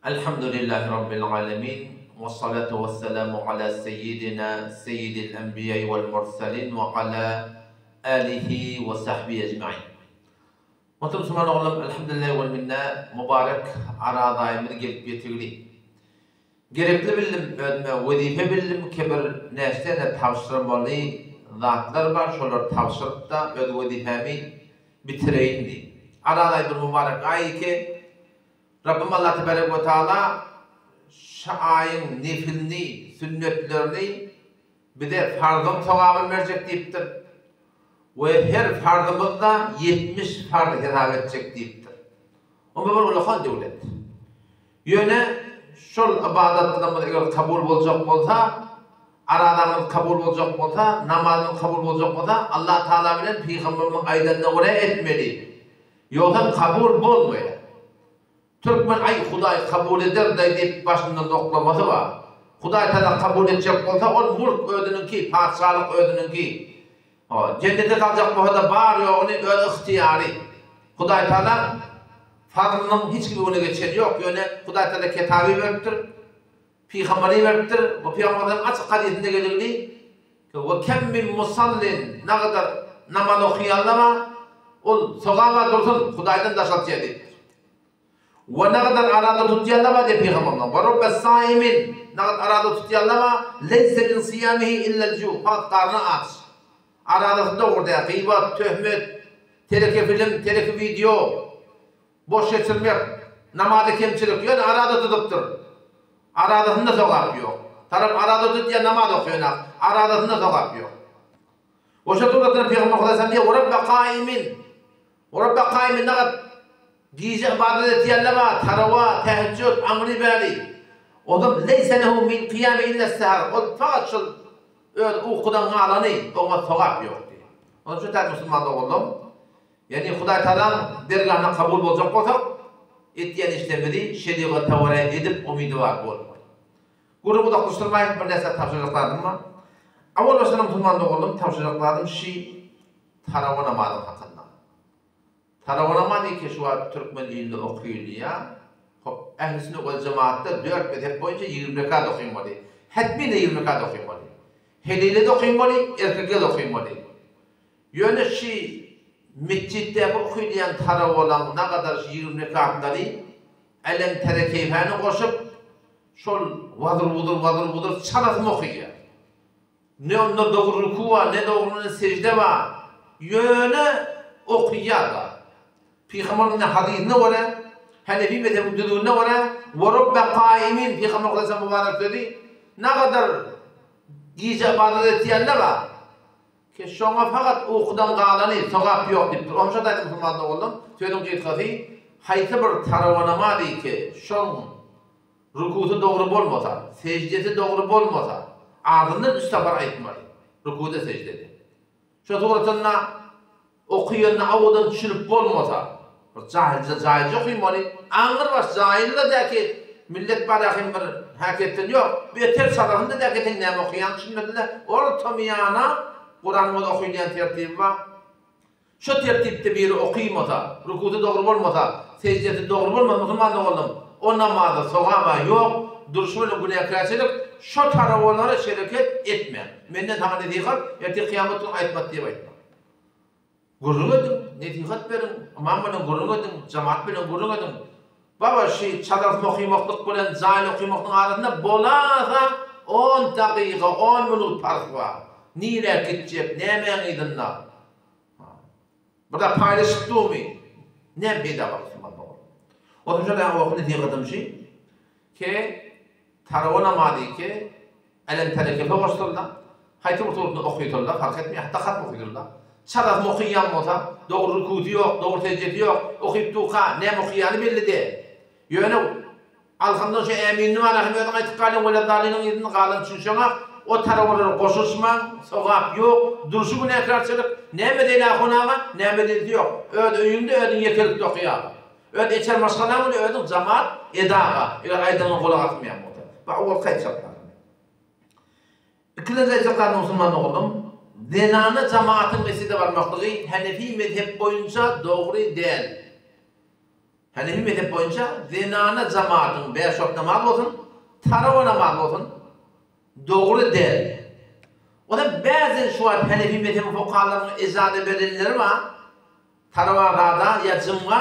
Elhamdülillahi Rabbil alemin, wessalatu wesselamu ala seyyidina seyyidil enbiýai wal murselin we ala alihi we sahbihi ecmain. Muhterem musulman oglanlarym, Elhamdülillahi wal minna, mübarek Araz aýymyz gelip ýetigli. Gerekli bildim özüme wezipe bildim ki bir närsene tabşyrmaly zatlar bar şolary tabşyrypda öz wezipämi bitireýin diýip. Araz aýy bir mübarek aý ki Rabbim Allah tebarek we taala şu aýyň nefilini, sünnetlerini bize farzyň sogabyny berjek diýipdir. We her farzymyzda 70 farz hesap etjek diýipdir. Onda bir ulakan döwlet. Ýöne şol ybadatlarymyz eger kabul boljak bolsa, arazamyz kabul boljak bolsa, namazymyz kabul boljak bolsa, Allah Taala bilen pygamberimiziň aýdanyna görä etmeli. Ýogsam kabul bolmaýar. Türkmen aý Hudaý kabul eder-daý diýip başyndan oklamasy bar. Hudaý Taala kabul etjek bolsa ol mulk özüniňki, patyşalyk özüniňki. Jennete saljak bolsa-da bar-ýoguny öz ygtyýary. Hudaý Taala fazlynyň hiç kimiň öňüne geçeni ýok. Ýöne Hudaý Taala kitaby beripdir, pygamberi beripdir. Bu pygamberden açyk hadysynda geligini We kem min musallin nagadar namaz okaýanlar bar, ol sogaba dursun, Hudaýdan daş atýar diýipdir. We nagadar araza tutýanlar bar diýip pygamberimiz. We rubbe saimin nagat araza tutýanlar bar, leýse min siýamihi illel ju, fakat garny aç. Arazasy dogry däl, gybat, töhmet, teleke film, teleke wideo, boş geçirmek, namaza kemçilik, ýöne araza tutypdyr. Arazasynda sogap ýok. Tarap araza tutýar, namaz okaýanak, arazasynda sogap ýok. Oşa suratda Pygamber Hudaý diýýär, "Ve rubbe kaimin" We rubbe kaimin nagat gije ybadat etýänler bar, tarawa, tähejjüd, aňry bäri. Ozam leýse lehu min kyýami illa sehar. Ol fakat şol öz ukudan galany oňa sogap ýok diýýär. Onuň üçin täze musulman doganlarym, ýagny Hudaý Tagalaň dergahynda kabul boljak bolsak, etýän işlerimizi şerigata görä edip umydywar bolmaly. Gürrüňi uzaklaşdyrmaýyn, bir närsä tabşyrjak zadym bar. Awal başdan musulman doganlarym tabşyrjak zadym şi tarawa namazyň hakynda. Tarawa namazy ki şu wagt türkmen ilinde okylýar. Hop, ähli sünnet wal jemaatda dört mezhep boýunça 20 rekat okylmaly. Hetmine 20 rekat okylmaly. Helile-de okylmaly, erkekler-de okylmaly. Ýöne şi metjitdäki okylýan tarawalaň nagadar şi 20 rekatlary älem tere-keýfäni goşup, şol wazyr-wuzur, wazyr-wuzur çalasym okylýar. Ne onda dogry ruku bar, ne dogry sejde bar. Ýöne okýar-da. Pygamberimiziň hadysyna görä, Hanefi mezhebiniň düzgünine görä, Ve rubbe kaimin, Pygamber Hudaýa mübarek sözi, nagadar gije ybadat etýänler bar. Ki şoňa fakat ukudan galany sogap ýok diýipdir. Oňşa aýdym musulman doganlar, sözüň gysgasy, haýsy bir tarawa namazy ki şoň Rukusy dogry bolmasa, seždesi dogry bolmasa, azyndan üç sapar aýtmaly, rukuda, seždede. Şo suratynda okyanda awadan düşünip bolmasa, bir jahilje jaýyja okymaly, aňyrbaş jaýyl-da däki millet barahym bir häsiýetden ýok, beter çalasyn-da däki seň näme okaýanyňy düşünmesinde orta-miýana Kuranyň öz okylýan tertibi bar. Şo tertipde biri okymasa, rukusy dogry bolmasa, seždesi dogry bolmasa musulman doganlarym, o namazda sogab-a ýok, durşy bilen günäkärçilik, şo tarawalara şereket etmäň. Menden saňa nesihat, ertir kyýamat güni aýtmaz diýip aýtma. Gürrüň ediň, nesihat beriň, ymam bilen gürrüň ediň, jemaat bilen gürrüň ediň. Baba şy çalasyn okymaklyk bilen jaýly okymaklygyň arasynda bolasa on dagyga, on minut parh bar. Nirä gitjek, nämäň yzynda? Bir zat paýlaşyp durmy? Näme peýda bar musulman dogan? Oturyp şo dagy oky nesihatym şy ke tarawa namazy ke älem tere kefe goşsulda haýsy bir suratyny okysulda fark etmeýär hatda hatm okysulda çalasyn okyýan bolsa dogry rukusy ýok dogry seždesi ýok okyp durka näme okyýany belli däl ýöne Alhamdan şu äminini bar ahim özüň aýtyp galýaň weleddaliniň yzynda galan düşünşeňak o tarawalara goşulyşmaň sogap ýok durşy günäkärçilik näme deýli ahun aga näme deýlisi ýok öz öýüňde özüň ýekelikde oky aga öz eçer maşgalaň bilen özüň jamaat edaga eger aýdanyňa gulak asmaýan bolsa bu owalky aýtjak zadym. Ikilenji aýtjak zadym musulman oglum zenana jamatyň mesjide barmaklygy hanefi mezhep boýunça dogry däl. Hanefi mezhep boýunça zenana jamatyň bäş wagt namaz bolsun, tarawa namaz bolsun, dogry däl. Onam bäzen şu wagt Hanefi mezhebiň fukahalarynyň ejaza berenleri bar. Tarawa zada ýa jymga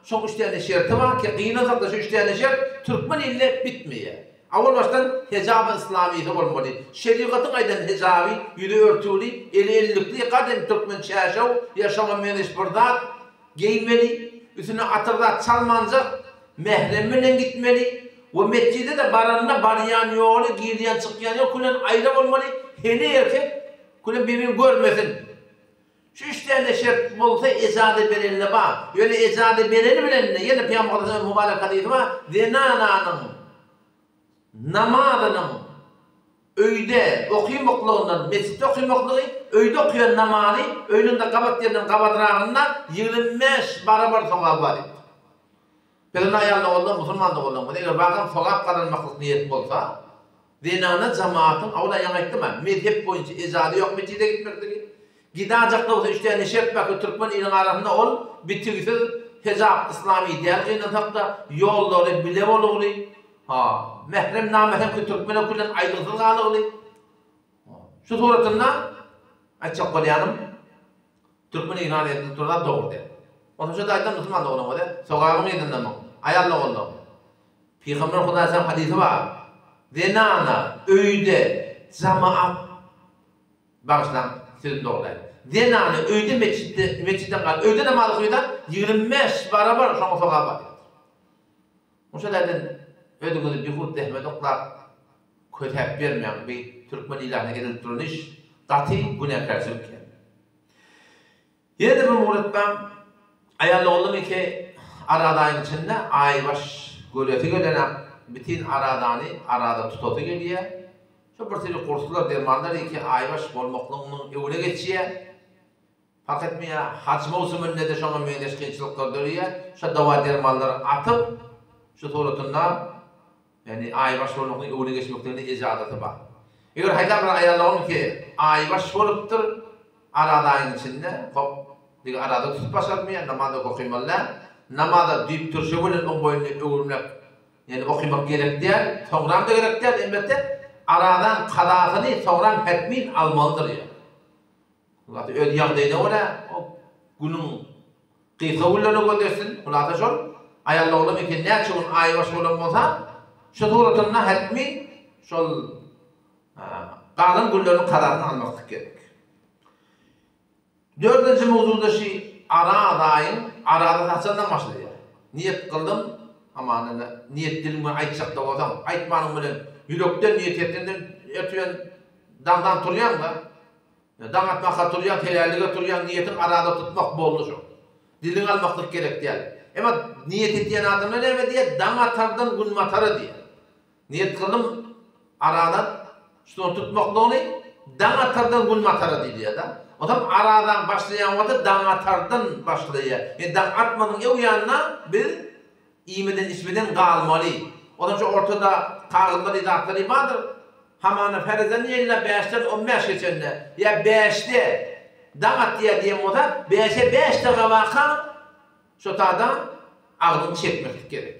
şoň üç däne şerti bar ki gynansakda şu üç däne şert türkmen ilinde bitmeýär. Awal başdan hejaby yslamysy bolmaly. Şerigatyň aýdan hejaby ýüzi örtügli, eli ellikli gadym türkmen çäşew ýa şoňa meňzeş bir zat geýmeli, üstüne atyr zat çalmanjak, mährem bilen gitmeli we metjide-de baranda barýan ýoly, girýän çykýan ýoly külen aýra bolmaly, heleý erkek külen bir-birini görmesin. Şu üç däne şert bolsa ejaza berende bar. Ýöne ejaza bereni bilen-de ýene Pygamber sallallahu mübarek hadysy bar, zenananyň namazynyň öýde okymaklygyndan mesjitde okymaklygy, öýde okaýan namazy öýüniň-de gabat ýerinden gabadragynda 25 barabar sogaby bar diýipdir. Biz indi aýal doganlar, musulman doganlarymyz, eger wagam sogap gazanmaklyk niýet bolsa, zenana jamatyň, awal ýaňy aýtdym-a, mezhep boýunça ejazy ýok metjide gitmekligi, gidajakda bolsa üç däne şert bar ki, türkmen iliniň arasynda ol bitigsiz hejap yslamy däl gynansak-da, ýollary bile bolugly, ha, mährem namährem ki türkmene küllen aýdylsyz galygly. Şu suratynda aýtjak bolýanym, Türkmen yglan edilip duran zat dogry däl. Onsoň şu taýdan musulman doganyň bolýar, sogabyň yzynda muň, aýal doganlygyň. Pygamber Hudaýjan hadysy bar. Zenana öýde jamaat bagyşlaň sözüm dogry däl. Zenana öýde metjitde metjitden galyp öýde namaz okaýsa 25 barabar şoňa sogap bar diýipdir. Şo taýdan özüňizi bihut zähmet oklap kösäp bermäň bi türkmen ilatyna edilip duran iş gaty günäkärçilik ýa. Ýene-de bir ugratma, aýal-oglan iki arazanyň içinde aýbaş göresi gelenak, bitin arazany araza tutasy gelýär. Şo bir seri kurslar, dermanlar iki aýbaş bolmaklygynyň öňüne geçýär. Parh etmeýär, haj möwsüminde-de şoňa meňzeş kynçylyklar döreýär. Şo dawa-dermanlary atyp, şu suratynda Ýagny aýbaş bolmaklygyň öňüne geçmekligine ejazasy bar. Eger haýsam bir aýal dogan ki aýbaş bolupdyr, Araz aýyň içinde, hop, digi araza tutup başartmaýar, namaz okymaly däl. Namaza düýp türşe bilen oň boýnuny öwürmek, ýagny okymak gerek däl, soňram-da gerek däl, elbetde, arazaň kazasyny soňram hetmin almalydyr ýa. Hulasa öz ýagdaýyna görä o günüň gysga günlerine gözleşsin. Hulasa şol aýal doglan eken näçe gün aýbaş bolan bolsa şu suratynda hetmi şol galan günleriniň kazasyny almaklyk gerek. Dördünji mowzukda şi Araz aýyň Arazy haçandan başlaýar? Niýet kyldym, hamana niýet diliň bilen aýtjak-da bolsaň, aýtmanyň bilen ýürekden niýet etenden ertüwen daňdan turýaň-da. Daň atmaka turýaň, telärlige turýaň, niýetiň araza tutmak boldy şo. Diliňi almaklyk gerek däl. Emma niýet etýän adamlar näme diýýär? Daň atardan gün batara diýýär. Niýet kyldym aradan şuny tutmaklygyny daň atardan gün batara diýilýär-de. Onsoň arazaň başlaýan wagty daň atardan başlaýar. Ýöne daň atmadyň öň ýanyna biz iýmeden-içmeden galmaly. Onsoň şu ortada kagyzlary zatlary bardyr. Hamana ferezen ýeline bäşden on bäş geçende ýa bäşde daň atýar diýen bolsa, bäşe bäş daga barka şo tada agzyňy çekmeklik gerek.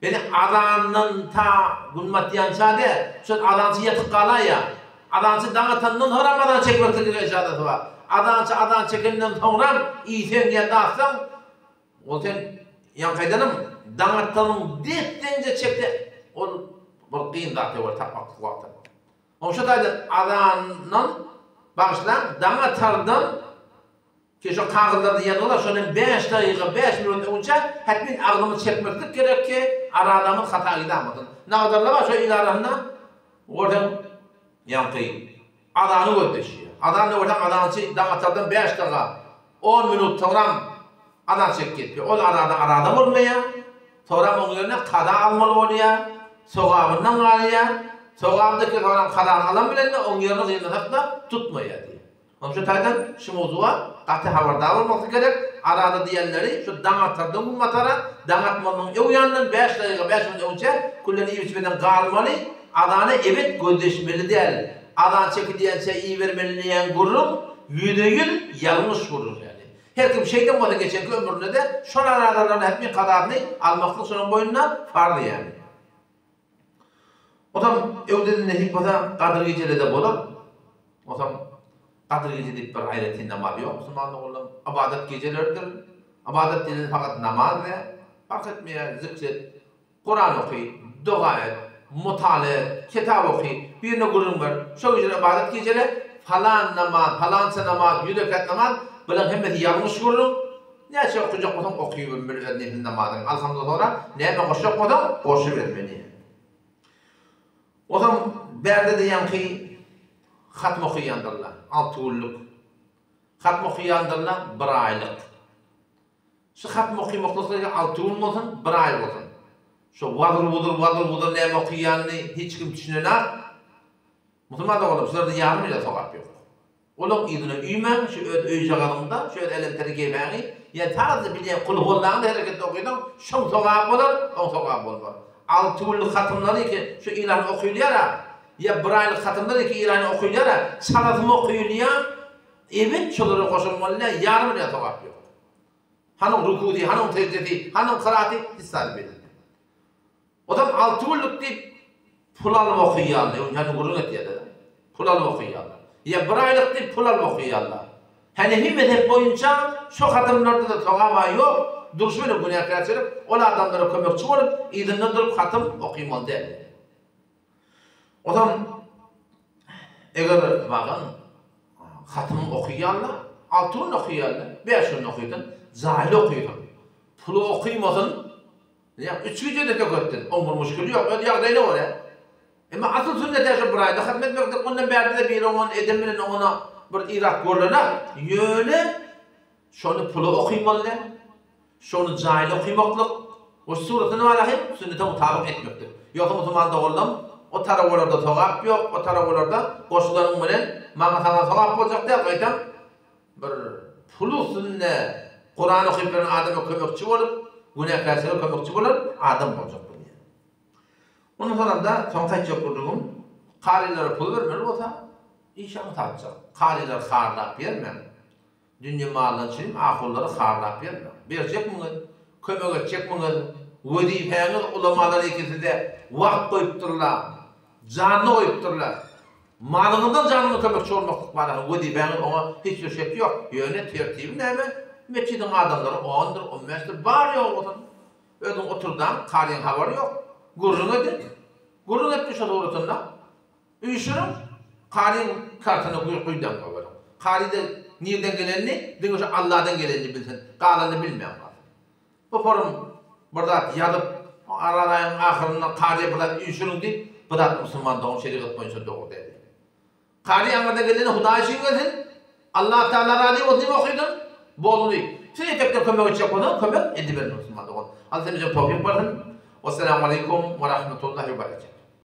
Ýöne azandan ta gün batýança däl, şol azançy ýatyp galaýýar. Azançy daň atandan soňram azan çekmeklige ijazasy bar. Azançy azan çekenden soňram iýseň ýa datsaň, ol sen ýaňky aýdanym, daň atanyň desseňje çekse, ol bir kyn zat ýok tapmaklyk wagty. Oň şo taýdan azandan bagyşlaň, daň atardan Ki şo kagyzlarda ýazgylar şondan bäş dagyga, bäş minut öňünçä hetmin agzymyzy çekmeklik gerek ki, aradamyz hata gidamasyn. Nagdarlar bar şo il arasynda görseň ýaňky azany gözleşýär. Azan görseň azançy daň atardan bäş daga, on minut soňram azan çekýär. Ol arada arada bolmaýar. Soňram oň ýerine kaza almaly bolýar. Sogabyndan galýar. Sogabynda ki soňram kazany alan bilen-de oň ýerine gynasak-da tutmaýar diýýär. Onuň şu taýdan şu mowzuga gaty habardar bolmaklyk gerek. Arada diýenleri şu daň atardan gün batara, daň atmazynyň öň ýanyndan bäş dagyga, bäş minut öňçä külden iýip-içmeden galmaly, azana ebet gözleşmeli däl. Azan çekilýänçä iýibermeli diýen gürrüň ýüze-ýüz ýalňyş gürrüň ýaly. Her kim şeýden bolsa geçenki ömründe-de şol arazalaryny hetmin kazasyny almaklyk şonuň boýnuna farz ýaly. Osam öwdede nesip bolsa Gadyr gijede-de bolar. Osam Gadyr gije diýip bir aýratyn namaz ýok musulman doganlarym. Ybadat gijeleridir. Ybadat diýlende fakat namaz däl. Parh etmeýär zikr et, Kuran oky, doga et, mutala et, kitap oky, birine gürrüň ber. Şo gijeler ybadat gijeler, falan namaz, falança namaz, ýüz rekat namaz, bularyň hemmesi ýalňyş gürrüň. Näçe okajak bolsaň okybermeli öz nefil namazyňy. Alhamda soňra näme goşjak bolsaň goşubermeli. Ozam bärde-de ýaňky hatm okaýandyrlar, alty günlük. Hatm okaýandyrlar bir aýlyk. Şu hatm okymaklyk alty gün bolsun, bir aý bolsun. Şo wazyr-wuzur, wazyr-wuzur näme okaýanyny hiç kim düşünenak. Musulman doganlar, şularda ýarym ýyla sogap ýok. Olaň yzyna üýmäň, şu öz öýjagazyňda, şu öz elemteri gemäňi, ýa tazy bilýän kulhuwallaňda hereketde okysaň, şoň sogaby bolar, oň sogaby bolmaz. Alty günlük hatymlary iki şu ylahy okylýar-a, ýa bir aýlyk hatymlar iki ylahy okylýar-a, çalasym okylýa, ebet şolara goşulmaly däl, ýarym ýa sogap ýok. Hanyň rukusy, hanyň seždesi, hanyň kyraty hiç zady belli däl. Ozal alty günlük diýip pul alyp okaýarlar, ýöne gürrüň etýärler. Pul alyp okaýarlar. Ýa bir aýlyk diýip pul alyp okaýarlar. Hanefi mezhep boýunça şo hatymlarda-da sogab-a ýok, durşy bilen günäkärçilik, ol adamlara kömekçi bolup, yzyndan durup hatym okymaly däl. Ozal eger bagan hatym okaýarlar, alty gün okaýarlar, bäş gün okysyn, jaýly okysyn. Puly okymasyn, Ýa üç gijede töketsin, oň bir muşkili ýok, öz ýagdaýyna görä. Emma asyl sünnet-ä şo bir aýda hatm etmekdir, ondan bärde-de biri oňa eden bilen oňa bir yrak görlener. Ýöne şony pula okymaly däl, şony jaýly okymaklyk we suratyny bar ahim sünnete mutabyk etmekdir. Ýogsa musulman doganlam o tarawalarda sogap ýok, o tarawalarda goşulanyň bilen maňa saňa sogap boljak däl, gaýtam Bir pul üstünde Kuran okyp ýören adama kömekçi bolup, günäkärçilige kömekçi bolan adam boljak bolýar. Ondan soňra-da soňky aýtjak gürrüňim, karylara pul bermeli bolsa, iş aňsatjak. Karylary harlap ýörmäň. Dünýe malyndan çürim ahunlary harlap ýörmäň. Berjekmiňiz, kömek etjekmiňiz, wezipäňiz ulamalar ikisi-de wagt goýupdyrlar, janyny goýupdyrlar. Malyňyzdan janyňa kömekçi bolmaklyk bar ahyr, wezipäňiz oňa hiç bir şek ýok. Ýöne tertibi näme? Metjidiň adamlary ondur, on bäşdir, bar-ýogy bolsun. Özüň oturdaň, karyň habary ýok. Gürrüň edin. Gürrüň etdi şo suratynda. Üýşüriň, karyň kartyna guýdaň goýberiň. Kary-da nirden gelenini, diňe şo Alladan gelenini bilsin, galanyny bilmän galsyn. Bu forum bir zat ýazyp, Aral aýyň ahyrynda karyýa bir zat üýşüriň diýip, bu zat musulman dogan şerigat boýunça dogry däl. Kary aňyrdan gelende Hudaý üçin gelsin, Allah Taala razy bolsun diýip okydym, boldy. Siz etekden kömek etjek bolsaňyz kömek ediberin musulman dogan. Allah hemmämize towfyk bersin. Wessalamu aleýkum we rahmetullahi we berekatuh.